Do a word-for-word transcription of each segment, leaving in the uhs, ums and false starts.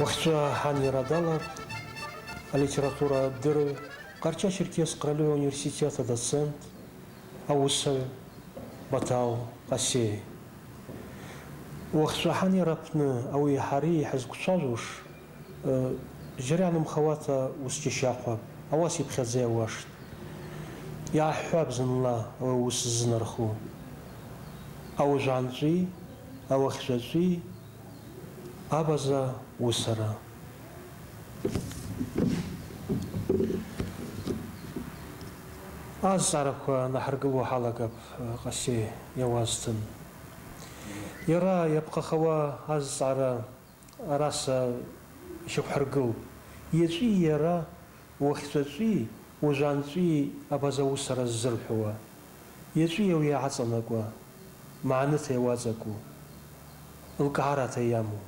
Уахьчӏва хӏанйара далагатӏ алитературадырыгӏв, Къарча-Черкес къвырльыгӏва университет адоцент, ауысагӏв Батал Къасей. Уахьчӏва хӏанйара апны ауи хӏари йхӏызквчважвуш, э, зджьара йгьанымхауата уысчищахъвапӏ, ауаса йыпхьадза йауаштӏ. Йгӏахӏвапӏ зынла ауи ауыс ззынарху. Ауыжвгӏанчӏви, ауахьчӏвачӏви, Абаза уысара. Азцӏгӏараква нахӏыргылуа хӏалагапӏ, Къасей йауазтын. Йара йапхъахауа азцӏгӏара араса йщаквхӏыргылпӏ. Йачӏви йара, уахьчӏвачӏви, уыжвгӏанчӏви абаза уысара ззырхӏвауа? Йачӏви ауи йгӏацӏанакӏуа, магӏныта йауацӏакӏу, лкӏгӏарата йаму?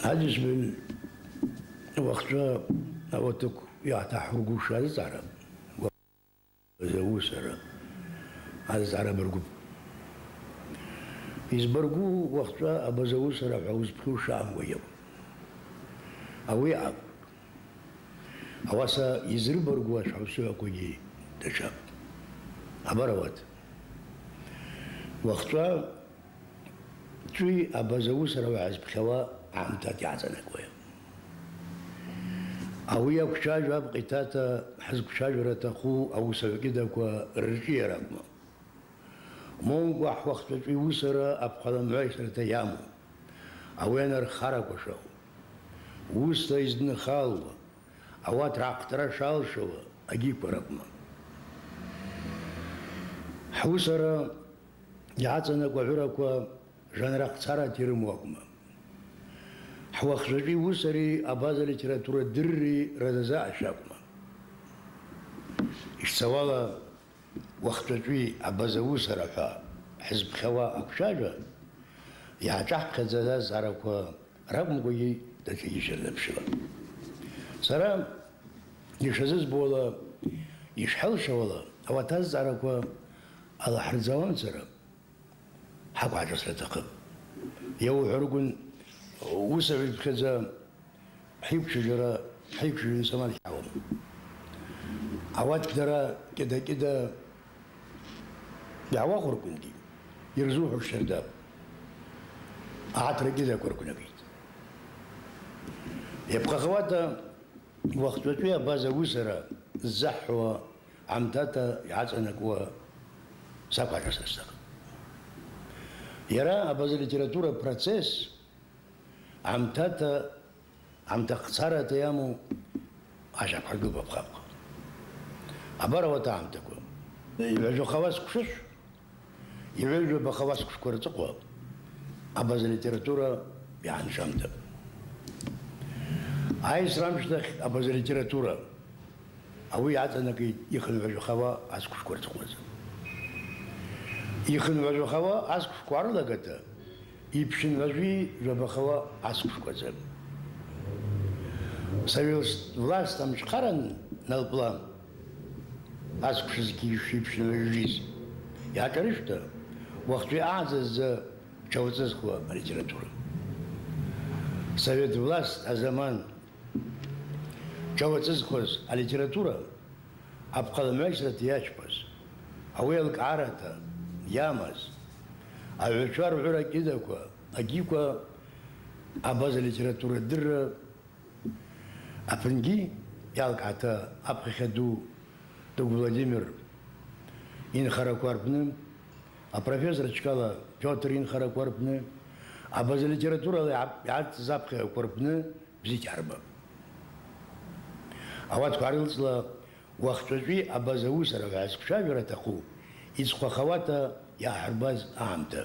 Гьадисбин, уахьчӏва ауатыкв йгӏатахӏыргуш азцӏгӏара, абаза уысара азцӏгӏара баргвыпӏ. Йызбаргву уахьчӏва абаза уысара хӏва уызпхьуш аъамкӏва йакӏвпӏ. Ауи акӏвпӏ. Ауаса йызрыбаргву ашвхӏаусыгӏваквагьи датшапӏ. Абар ауат. Уахьчӏва чӏви абаза уысара уагӏа зпхьауа гӏамтата йгӏацӏанакӏуа. Ауи аквчважва абкъитата хӏызквчважвара атахъу ауысагӏв кӏьыдаква рыршӏыйара акӏвма. Момкӏва хӏвахчӏвачӏви уысара апхъала мгӏвайсрата йаму, ауи анархараква шаъу, уыста йыздынхалуа, ауат рахътара шалшауа агьиква ракӏвма. Хӏуысара йгӏацӏанакӏуа гӏвыраква жанра хъцарата йрыму акӏвма. Хӏвахчӏвачӏви уысари абаза литература дырри разаза ашвакӏвма. Йшцауала, уахьчӏвачӏви абаза уысара хӏва хӏызпхьауа аквчважва йгӏашӏахъхъьадзаз азцӏгӏараква ракӏвымкӏвагьи датшагьи щардапшыла. Сара йшазызбауала, йшхӏылшауала, ауат азцӏгӏараква алахӏырдзауамцара, Хӏакӏвгӏашасра атахъыпӏ. Йауахвгьарыквын, уысагӏв йызпхьадза хӏиквчважвара, хӏиквчважван саман хӏауам. Ауат дара кӏьыда-кӏьыда йгӏауахвгьарыквынгьи йырзухӏвуш щардапӏ. Агӏатра кӏьыдаква рквнагитӏ. Йапхъахауата, Уахьчӏвачӏви абаза уысара ззыхӏвауа гӏамтата йгӏацӏанакӏуа саквагьашра стахъыпӏ. Йара абаза литература процесс гӏамтата, гӏамта хъцарата йаму ашваквхӏыргылпӏ апхъапхъа. Абар ауат агӏамтаква. Йгӏважвахауа сквшышв, Йгӏважвабахауа сквшква рцӏыхъва абаза литература йгӏаншамда. Айсра амщтахь абаза литература ауи йгӏацӏанакӏитӏ йхынгӏважвахауа ацквшква рцӏыхъваза. Йхынгӏважвахауа ацквшква гӏарылагата, йпщынгӏважви жвабахауа ацквшкваза. Совет власть амчхъаран налпӏла ацквшизкийщи йпщынгӏважвижиз йгӏашӏарышта, уахьчӏви агӏзазза тшауацӏызхуа алитература. Совет власть азаман тшауацӏызхуаз алитература апхъала мгӏвайсрата йачпаз, ауи алкӏгӏарата йамаз, агӏвычва ргӏвыра кӏьыдаква, агьиква абаза литература дырра Апынгьи йалкӏгӏата апхьахьа ду Тӏугу Владимир йынхараква рпны, апрофессор Чкала Пётр йынхараква рпны, абаза литературала йгӏатӏ-, йгӏатӏ-, запхьагӏваква рпны бзита йгьарбапӏ. Ауатква гӏарылцӏла Уахьчӏвачӏви абаза уысара хӏва йазквшважвара атахъу йцхъвахауата йгӏахӏырбаз агӏамта.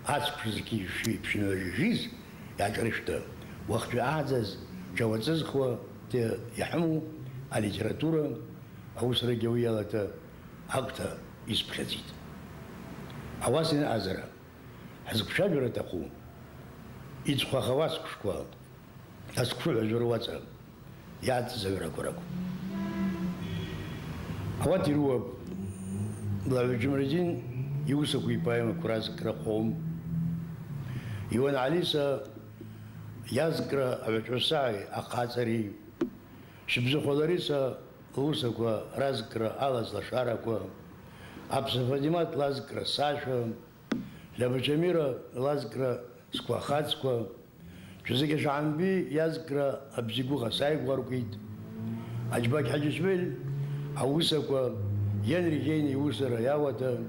Ацквшизкийщи йпщынгӏважвижиз йгӏашӏарышта, уахьчӏви агӏзаз тшауацӏызхуата йхӏыму алитература ауысрагьи ауи йалата акӏвта йызпхьадзитӏ. Ауаса йанаъазара, хӏызквшважвара атахъу йцхъвахауа ацквшква, ацквшву гӏважвара уацӏа йацӏцӏагӏвраква ракӏвпӏ. Ауат йрыуапӏ Благӏвы Джумредин йуысаква йпоэмаква разкӏра хъом, Иуан Алиса Йазкӏра агӏвычӏвгӏвысагӏи ахъацӏари, Щыбзыхъва Лариса луысаква разкӏра алаз лашараква, Апсны Фатӏимат лазкӏра сашва, Льабача Амира лазкӏра сквахацква, Чвызакӏа Шагьамби йазкӏра абзигвыгъа сайгварквитӏ, Аджьбакь Хӏаджи Исмаил ауысаква, Енри Гейни йуысара йауата,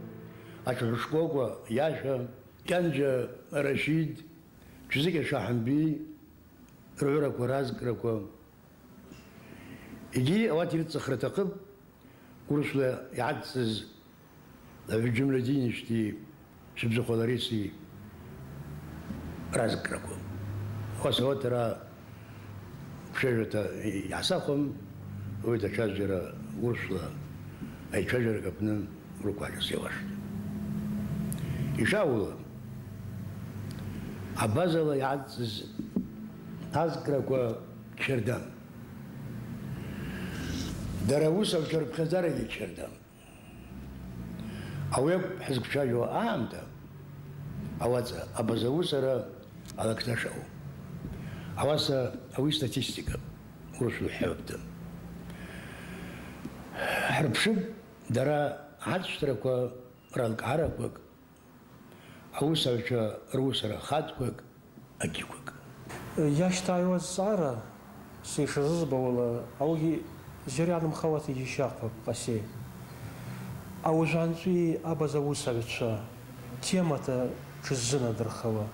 Ачвахӏвшкӏвокӏва йашва, Кьанджа Рашид, Чвызакӏа Шагьамби ргӏвыраква разкӏраква. Йгьи ауат йрыцӏцӏхра атахъыпӏ урысла йгӏацӏцӏыз Гӏабидуллатдин йыщти Щыбзыхъва Лариси разкӏраква. Ауаса ауат ара пшвежвата йгьсахвым, ауи датша зджьара урысла айчважвараква апны руквагьи сйауаштӏ. Йшаъула, абазала йгӏацӏцӏыз азкӏраква чардам. Дара ауысагӏвчва рпхьадзарагьи чардам. Ауи акӏвпӏ хӏызквчважвауа агӏамта, ауаса абаза уысара алакта шаъу. Ауаса ауи статистика урысла хӏвапӏта. Хӏырпшыпӏ дара гӏацӏцӏраква ралкӏгӏараквакӏ, ауысагӏвчва руысара хатквакӏ, агьиквакӏ. Йащтагӏайуаз зцӏара, са йшазызбауала, ауи зджьара йгӏанымхауата йгьи йщахъвапӏ, Къасе. Ауи уыжвгӏанчӏви абаза уысагӏвчва темата тшыззынадырхауа.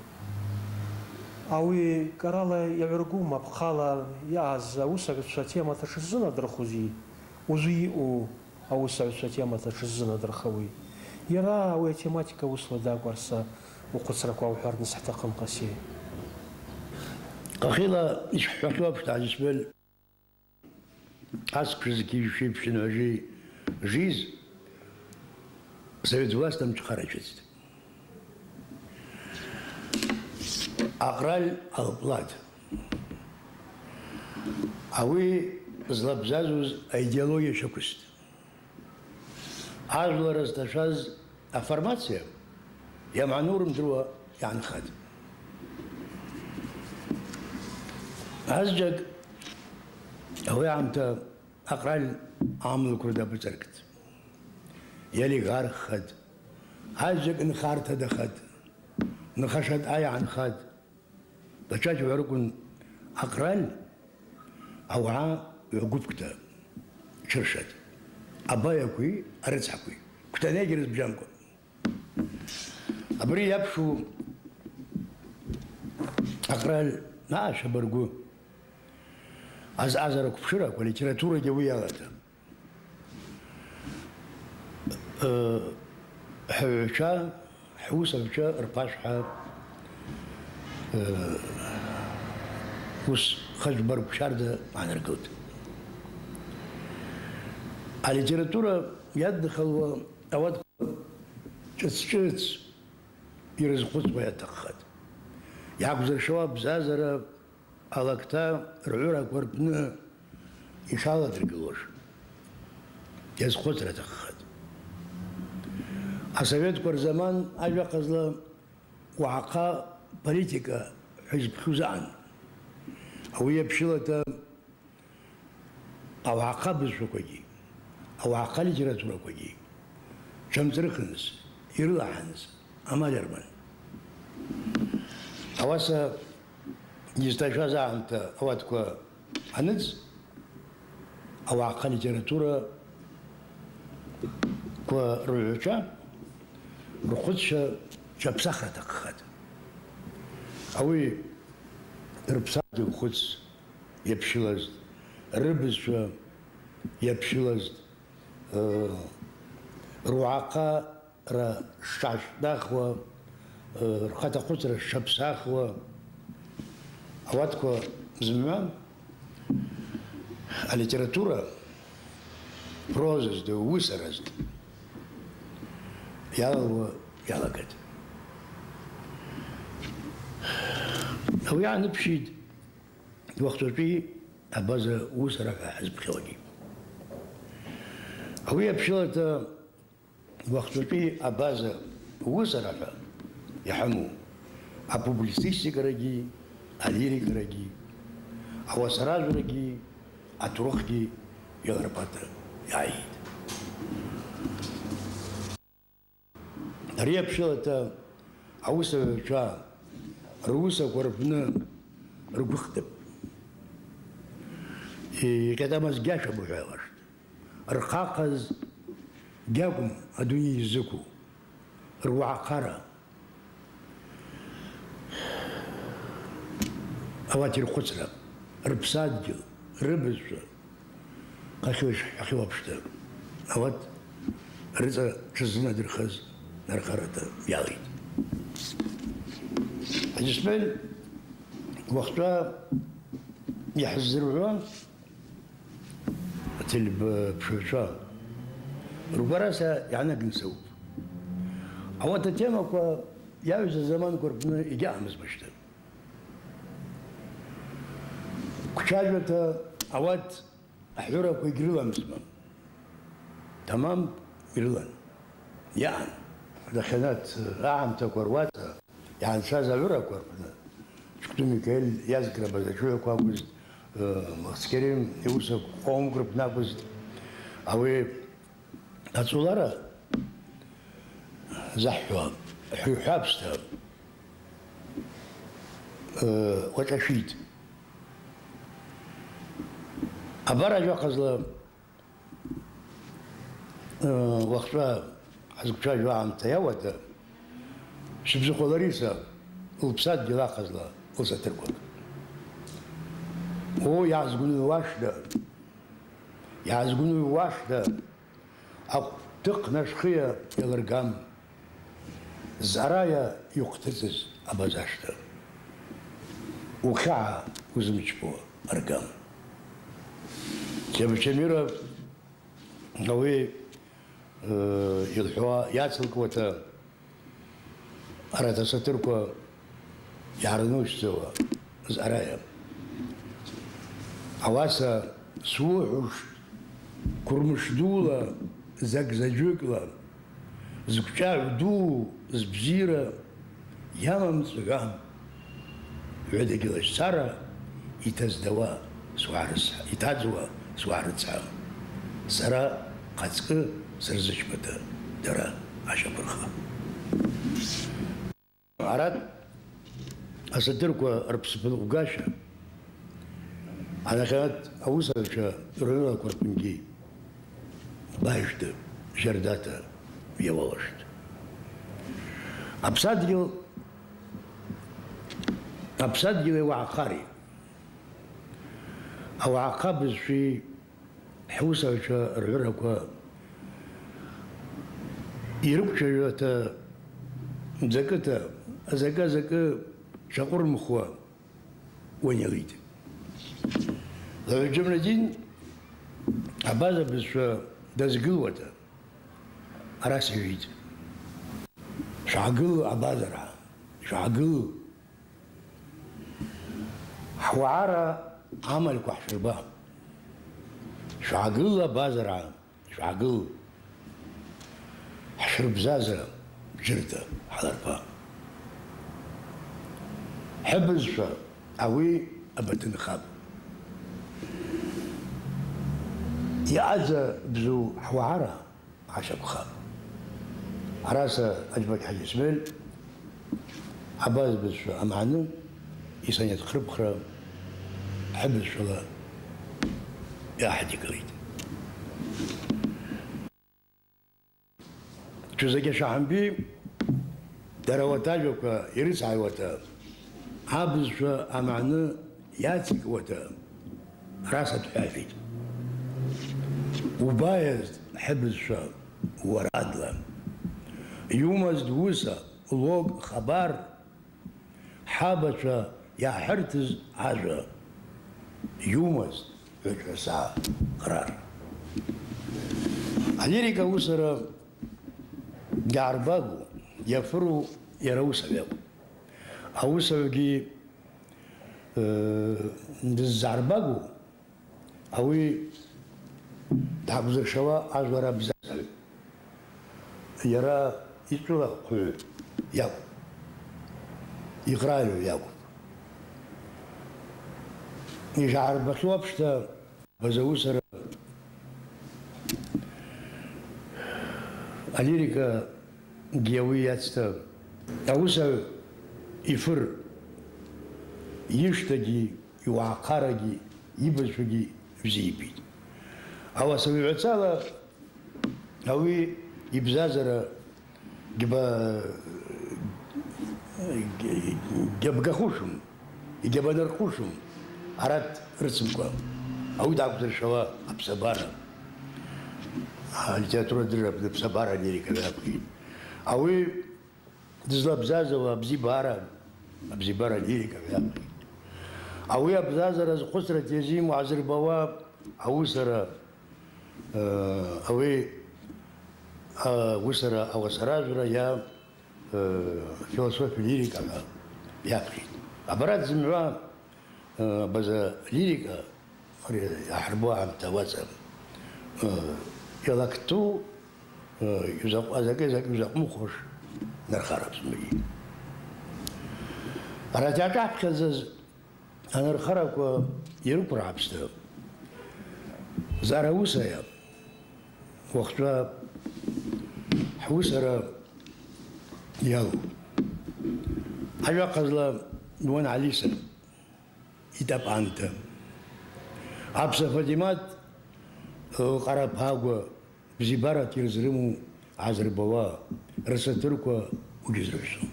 Ауи кӏарала йагӏвыргума, апхъала йаъаз ауысагӏвчва темата тшыззынадырхузи, уыжвы йаъу ауысагӏвчва темата тшыззынадырхауи? Йара ауи атематика уысла дакӏварса ухъвыцраква ухӏварныс хӏтахъын, Къасе. Къахила йшхӏвахьу апшта, Хӏаджи Исмаил, ацквшизквиз ши пщынгӏважи жиз совет власть амчхъара йчвыдзтӏ. Акъраль алпӏлатӏ. Ауи злабзазуз аидеология щаквыстӏ. Ажвлара зташваз аформация йамгӏану рымдыруа йгӏанхатӏ. Азджьакӏ ауи агӏамта акъраль амлыквра дапӏыцӏыргтӏ, йолигарххатӏ, азджьакӏ нхарта дахатӏ, нхаша дъайгӏанхатӏ. Датша чӏвагварыквын акъраль ауагӏа гӏвгвыпквта тшыршатӏ, абайакви арыцхӏакви квтанайгьи рызбжьамкӏва. Абари йапшу акъраль наъа шабаргвы азъазара квпшыраква, литературагьи ауи йалата. Э, хӏыгӏвгӏвчва, хӏуысагӏвчва рпашвхӏа, э, уыс хачӏвбарква щарда гӏанаргылтӏ. Алитература йадынхалуа ауат чӏыц-чӏыц йрызхъвыцуа йатахъхатӏ. Йгӏаквзыршауа абзазара алакта ргӏвыраква рпны йшаладыргылуаш йазхъвыцра атахъхатӏ. Асоветква рзаман ажвахъазла уагӏахъа политика хӏва йзыпхьуз аъан. Ауи йапщылата ауагӏахъа бызшваквагьи, ауагӏахъа литератураквагьи чвамцӏрыхыныс, йрылахӏаныс амаль арман. Ауаса йызташаз агӏамта ауатква аныцӏ, ауагӏахъа литератураква ргӏвгӏвчва рхъвыцча чвапсахра атахъхатӏ. Ауи рпсаргьи ухъвыц йапщылазтӏ, рыбызшва йапщылазтӏ, э, руагӏахъа ра шашвтӏахуа, э, рхъатахъвыцра шапсахуа, ауатква зымгӏва алитература прозазтӏи уысаразтӏи йалалуа йалагатӏ. Ауи йгӏаныпшитӏ уахътачӏви абаза уысара хӏва хӏызпхьауагьи. Ауи йапщылата уахътачӏви абаза уысара хӏва йхӏыму апублицистикарагьи, алирикарагьи, ауасаражврагьи, атурыхгьи йаларпата йгӏайитӏ. Ари апшалата ауысагӏвчва руысаква рпны ргвыхдыпӏ. Йкъьатӏамаз гьашваб ухӏвалаштӏ. Рхъахъаз гьакӏвым адуней йзыкву, руагӏахъара. Ауат йырхъвыцра, рпсадгьыл, рыбызшва хъахьлыш хӏахьуапшта, ауат рыцӏа тшыззынадырхыз нархарата йалитӏ. Хӏаджисмель уахъчӏва йхӏыздзыргӏвуа ателепшыгӏвчва ргвараса йгӏанагын саупӏ. Ауат атемаква йагӏвза заманква рпны йгьаъамызмащта. Квчажвата ауат ахӏвыраква йгьрыламызма. Тамам йрылан. Йаъан. Дахьанат агӏамтаква руацӏа йгӏаншаз агӏвыраква рпны, Чквтӏу Микаэль йазкра базачуяква акӏвызтӏ, э, Махцкерим йуыса къомкӏ рпны акӏвызтӏ. Ауи ацӏулара захӏвуа, хӏвихӏвапста, э, уашӏашвитӏ. Абар ажвахъазла, э, уахъчӏва хӏазквчважву агӏамта йауата, Швыбзыхъва Лариса лпсадгьыл ахъазла лсатырквакӏ. О, йгӏазгвынгӏвуашда, йгӏазгвынгӏвуашда, акъвтыхъ нашхъыйа йалыргам, зъарайа йухътыцӏыз абазашта. Ухьагӏа узымчпауа аргам. Чаб-, Чабича Мира ауи, э, йылхӏвауа йацылкӏуата, арат асатырква йгӏарнушдзауа зъарайа. Ауаса суыхӏвуштӏ, квырмыш дула, закӏ заджвыкӏла, зквчӏагӏв ду, збзира йамамцӏгӏвам. Гӏвадагьи лащцара йтаздауа суагӏа рыцхӏа-, йтадзуа суагӏа рыцхӏа. Сара хъацкӏы сырзычпата дара ащаквырха. Арат асатырква рпсыпынкъвгашва анахьанат ауысагӏвчва ргӏвыраква рпынгьи байжвта, щардата йауалуштӏ. Апсадгьыл, апсадгьыли ауагӏахъари, ауагӏахъа бызшви хӏуысагӏвчва ргӏвыраква йрыквчважвата, закӏыта, закӏа-закӏы шакъвырмхуа уанилитӏ. Лгӏваджамрадин абаза бызшва дазгылуата, араса йхӏвитӏ: Швгӏагыл абазаргӏа, швгӏагыл. Хӏвагӏара амальква хӏшвырба. Швгӏагыл абазаргӏа, швгӏагыл. Хӏшвырбзаза бджьырта хӏаларпа. Хӏыбызшва ауи абатынхапӏ. Йаъадза бзу хӏвагӏара гӏащаквхапӏ. Араса Аджьбакь-Хӏаджи Исмель абаз бызшва амагӏны йсонет хърыпхра хӏыбызшвала йгӏахӏдикылитӏ. Чузаги Шахӏамби дара ауат ажәақәа ирыцҳауата, абызшәа амаъны иацикуата, расатә хӏәа ахӏвитӏ. Убаиазтӏ хӏыбызшва уарадла, йумазтӏ уыса, лог, хабар, хӏабачва йгӏахӏыртыз ажва, йумазтӏ гӏвычӏвгӏвыса кърар. Алирика ауысара йгьарбагу, йафыру йара ауысагӏв акӏвпӏ. Ауысагӏвгьи, э, дыззгӏарбагу, ауи дгӏакӏвзыршауа ажвлара бзазагӏв. Йара йчӏвылахъхӏвыгӏв йакӏвпӏ, йкъральыгӏв йакӏвпӏ. Йшгӏарбахьу апшта, абаза уысара алирикагьи ауи йацта, ауысагӏв йфыр, йыштагьи, йуагӏахъарагьи, йыбызшвагьи бзи йбитӏ. Ауаса уигӏвацала ауи йбзазара гьба-, гьабгахушым, йгьабанырхъушым, арат рыцымкӏва. Ауи дгӏакӏвдыршауа апсабара, алитература дырра апны апсабара лирика йапхъитӏ. Ауи дызлабзазауа абзибара, абзибара лирика йапхъитӏ. Ауи абзазара зхъвыцра тезиму азырбауа ауысара, Э, ауи, э, уысара ауасаражвра йа, э, философия лирика хӏва йапхьитӏ. Абарат зымгӏва, э, абаза лирика, ари йахӏырбу агӏамта уацӏа, э, йалактту, э, йузакъ-, закӏы-закӏы йузакъмухуш нархарапӏ зымгӏвагьи. Арат йгӏашӏапхьадзаз Анархараква йрыквыргӏапӏта, зъара уысайа, уахъчӏва хӏуысара йалу. Ажвахъазла Иуан Алиса йтӏапӏанта, Апса Фатимат лкъарапагва, бзибарата йырзрыму гӏазырбауа рсатырква угьызрыжвсун.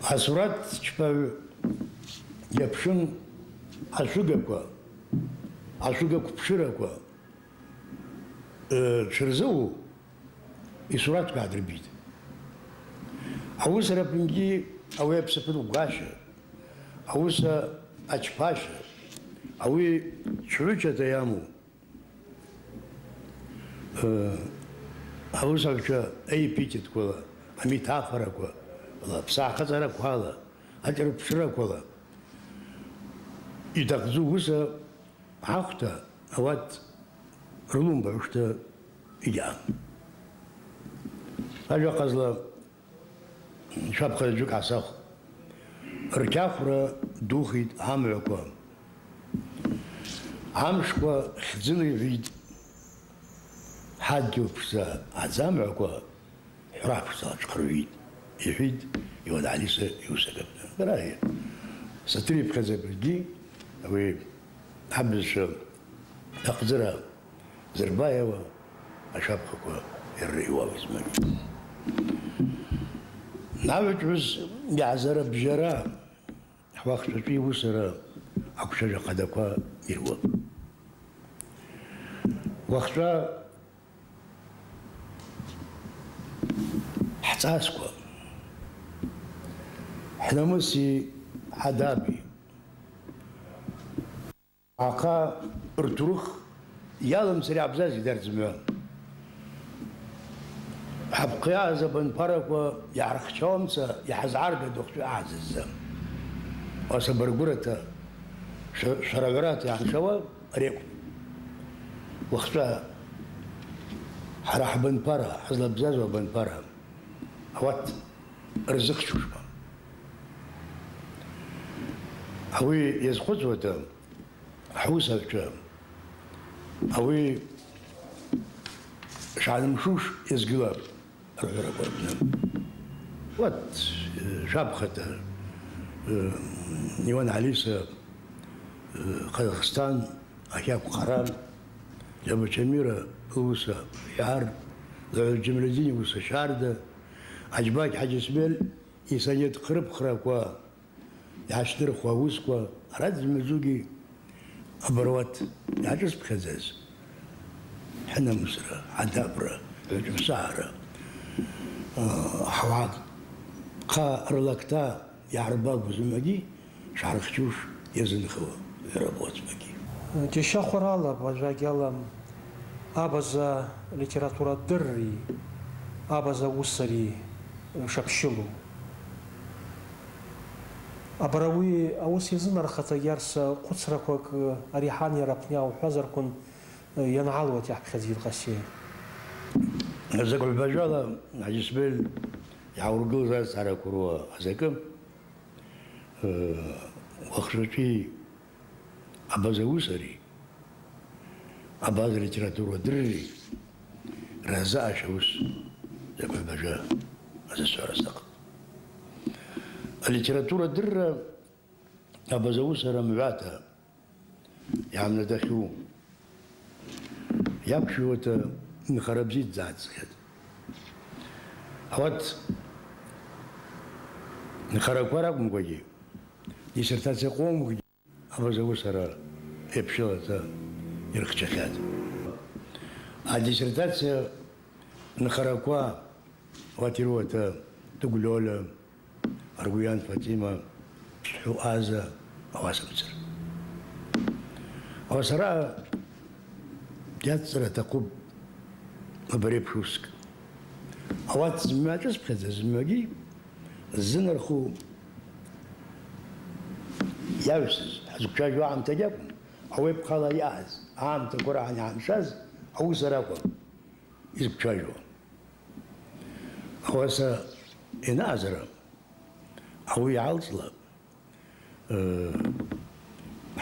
Асурат чпагӏв йапшын ашвыгаква, ашвыга квпшыраква, э, тшырзыгӏву йсуратква гӏадырбитӏ. Ауысара апынгьи ауи апсапын гвгъаша, ауыса ачпаша, ауи чгӏвычата йаму Э, ауысагӏвчва аэпитетквала, аметафораквала, апсагӏахъацӏараквала, ашӏырпшыраквала йтахъдзу уыса гӏахвта, ауат рылумбагӏвшта йгьаъам. Ажвахъазла Швабхъа заджвыкӏ гӏасахв. Ркьахвра духитӏ амгӏваква. Амшква хьӡыла йгӏвитӏ. Хӏадгьыл пшдза адза амгӏваква хӏвра пшдзала тшхъыргӏвитӏ, йхӏвитӏ Иуан Алиса йуысагӏвпа. Ара сатыр йпхьадзапӏгьи ауи абызшва ахъдзара Зырбаева ашвабхъаква йыррыгӏвуа уызмагьи. Агӏвычӏвгӏвыс йгӏазара бжьара хӏвахчачӏви уысара аквшважва хъадаква йыруапӏ. Уахъчӏва хӏцӏасква, хӏнамыси хӏадаби, Ахъа ртурых йалымцара йгӏабзаз йдарт зымгӏва. Хӏапхъа йаъаз абанпараква йгӏархчауамца йхӏазгӏаргатӏ уахъчӏва агӏазазза. Ауаса баргвырата шва-, шварагӏварата йгӏаншауа ари акӏвпӏ. Уахъчӏва хӏара хӏбанпара, хӏызлабзазу абанпара ауат рзыхчушма? Ауи йазхъвыцуата, Хӏуысагӏвчва, ауи шгӏанымшуш йазгылапӏ ргӏвыраква рпны. Вот, э, швабхъата, э, Иуан Алиса, э, Къазахстан, Ахякв Къаран, Джабачамира луыса Хӏвар, Лгӏваз Джамалидин луыса Щарда, Аджьбакь Хӏаджисмель йсонет хъырпхраква, йгӏащтӏырхуа уысква, арат зымгӏвагьи абаруат йгӏашӏызпхьадзаз, хӏынамысра, адабра, гӏвычӏвгӏвысагӏара, а, хӏауагӏ хъа рылакта йгӏарбагу зымгӏвагьи шгӏархчуш йазынхауа йаработмагьи. Джьащахъварала бгӏвазагьи ала абаза литературадырри, абаза уысари шапщылу. Абарауи ауыс йазынархатагьи арса хъвыцраквакӏ ари хӏанайара апни аухӏвазарквын йангӏалуата йгӏахъхьадзийыз Къасей. Закӏ гӏвбажвала Хӏаджисмель йгӏаургылыз азцараква руа азакӏы, э, уахъжачӏви Абаза уысари, абаза литература дырри рзаъаща уыс закӏ-гӏвыбажа азысхӏвара стахъыпӏ. Алитература дырра абаза уысара мгӏвата йгӏамнадахьу йаквшвиуата нхара бзидздза гӏацӏцӏхьатӏ. Ауат нхараква ракӏвымкӏвагьи, диссертация къомкӏгьи абаза уысара йапщылата йырхчахьатӏ. Адиссертация нхараква ауат йрыуата Тугу Лёля, Аргуян Фатима, Псхӏу Аза, ауасамцара. Ауаса араъа йацӏцӏара атахъыпӏ абарепшуск. Ауат зымгӏва шӏыспхьадза зымгӏвагьи ззынарху йагӏвсыз, хӏызквчважву агӏамтагьи акӏвым, ауи апхъала йаъаз агӏамтаква рагӏан йгӏаншаз ауысара акӏвпӏ йызквчважву. Ауаса йанаъазара, ауи йгӏалцӏла, э,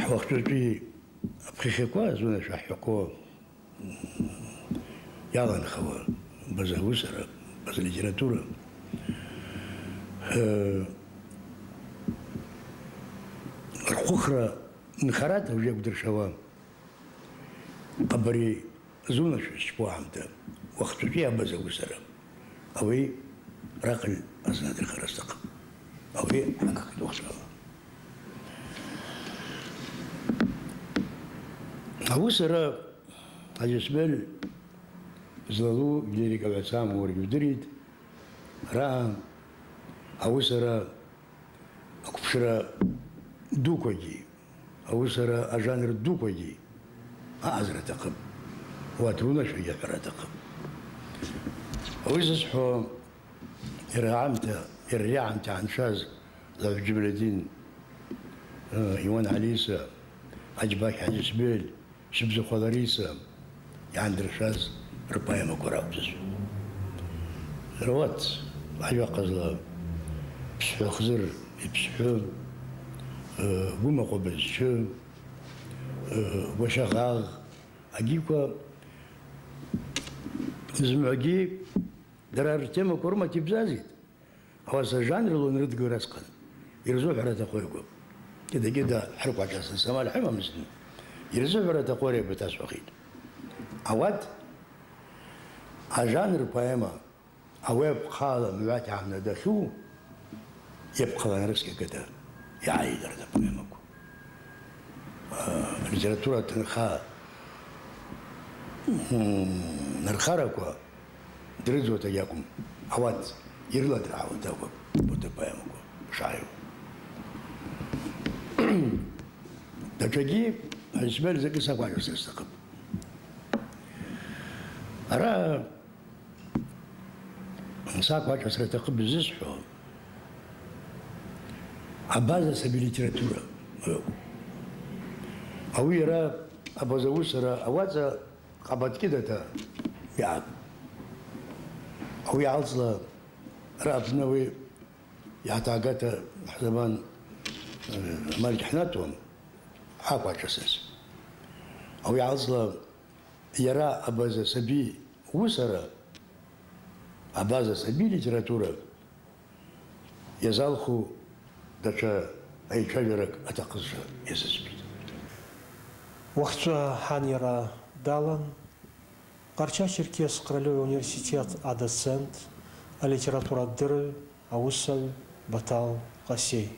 хӏуахъчӏвачӏви апхьахьаква зунашва хӏхӏваква йаланхауа база уысара, база литература, э, рхъвыхра нхарата уже йакӏвдыршауа. Абари зунашва зчпу агӏамта, уахъчӏвачӏви абаза уысара. Ауи рахъыль азна дырхара стахъыпӏ. Ауи хӏакӏкӏ дуахъала. Ауысара Хӏаджи Смель злалу лирика гӏваца амур йудыритӏ. Араъа ауысара аквпшра дуквагьи, ауысара ажанр дуквагьи аъазра атахъыпӏ. Ауат рунашвагьи ахӏвара атахъыпӏ. Ауи зысхӏвауа йара агӏамта, йара ари агӏамта йгӏаншаз Лавгьи Джамалидин, э, Иуан Алиса, Аджьбахь Хӏаджи Смель, Щыбзухва Лариса йгӏандыршаз рпоэмаква ракӏвдзысхьу. Рауат, гьажьуахъазла, Псхӏу Хзыр йпсхӏвы, э, Гвыма Къвабызчы, э, Гващагъагъ, агьиква зымгӏвагьи дара ртемаква рымата йбзазитӏ. Ауаса жанрла йанрыдгылра асхъан, йырзыхӏвара атахъу йакӏвпӏ. Кӏыда-кӏыда хӏырква гӏачӏвазтын, самал хӏымамызтын, йырзыхӏвара атахъу йаба тасхӏвахитӏ. Ауат ажанр поэма, ауи апхъала мгӏвата йгӏамнадахьу, йапхъала анрыскӏ акӏыта йгӏайдыртӏ апоэмаква. А, литература тынха, м, нырхараква дрыдзуата йакӏвым, ауат йрыладыргӏауата акӏвпӏ ауат апоэмаква шгӏайу. Датшагьи Хӏаджи Смель закӏы сакважвасра стахъыпӏ. Араъа Саквачӏвасра атахъыпӏ зысхӏвауа, абаза саби литература. Ауи йара абаза уысара ауацӏа къабат кӏьыдата йаъапӏ. Ауи йгӏалцӏла араъа апны ауи йгӏатагата хӏзаман, э, амаль гьнатуам, аквачӏвасыз. Ауи йгӏалцӏла йара абаза саби уысара, абаза саби литература йазалху датша айчважваракӏ атахъызшва йазыцӏбитӏ. Уахьчӏва гьан йара далан Къарча-Черкес къвльыгӏва университет адоцент, алитературадырыгӏв, ауысагӏв Батал Къасей.